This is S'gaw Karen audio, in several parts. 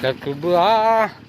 ဒီးကုးဘုအီၤ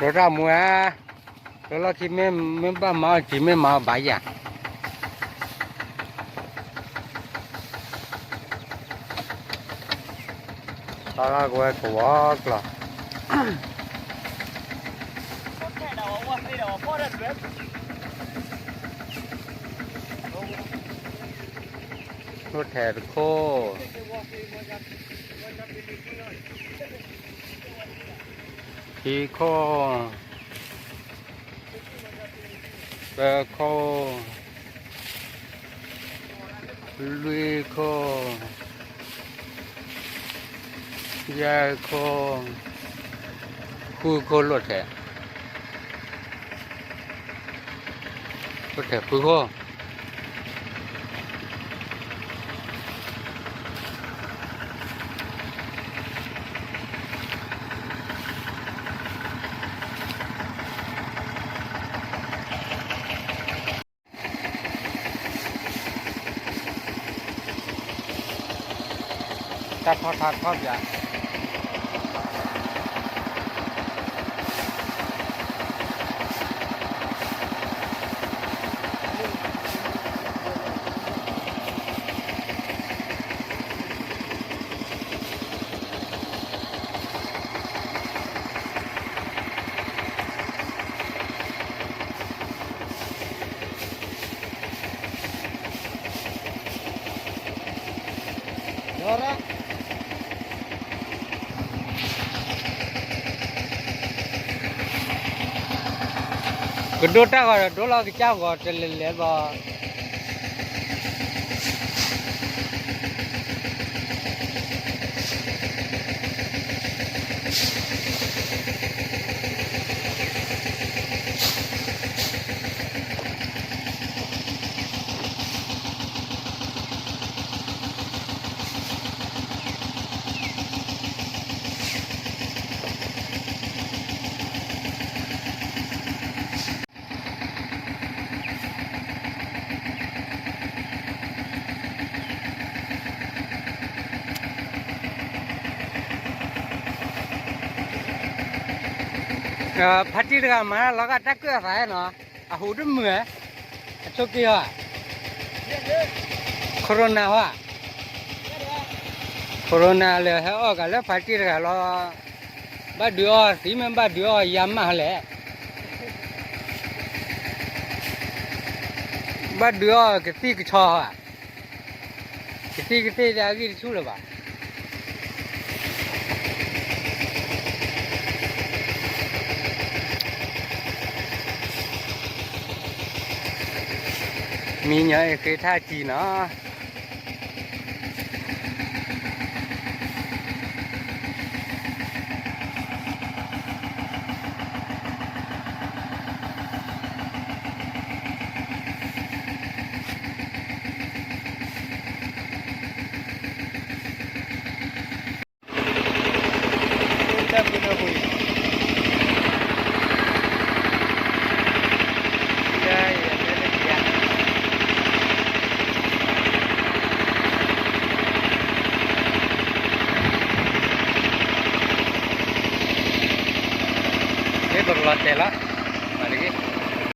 ဒိတၢ်မူဧါ, လၢလီၢ်ခံမ့ၢ်ဘၣ်မၤအီၣ်ကံၤ မ့ၢ်မၤအီၣ်ဘၣ်ယၤ သီလၢကဝဲကဝီၤကျီၤ လိၣ်ထဲတခိၣ် ခံခိၣ် သၢခိၣ် လွံၢ်ခိၣ် ယဲၢ်ခိၣ် ဃုခိၣ်လိၣ်ထဲ လိၣ်ထဲဃုခိၣ် တၢ်ထီၣ်ထီၣ်ထီၣ်ပၠး ကဒိတၢ်ဂီၤဒီး ဒိလီၤကစၢ်ဂီၤတလဲၤလဲၤဘၣ် ဖါတံၢ်တဂၤမၤလီၤဂာ်တၢ်ကၢၣ်အသးနီၤ, အဟူးတမုာ်, အဆိးက့ၤဟီ, Corona ဟီ, Corona လၢဟဲအီၣ်ကးလၢဖါတံၢ်တဂၤလီၤ, ဘၣ်ဒုးအီၣ်သံမ့ၢ်ဘၣ်ဒုးအီၣ်ယါမးလဲၣ် ဘၣ်ဒုးအီၣ်ကသံၣ်ကဆီဧါ, ကသံၣ်ကသ့ၣ်ဒၣ်အဂံၢ်တဆူၣ်လၢၤဘၣ်. မံညီၤအ့ၣ်ဃ့ထၣ်ကံနီၤ. ပကလီၤတဲာ်လီၤ.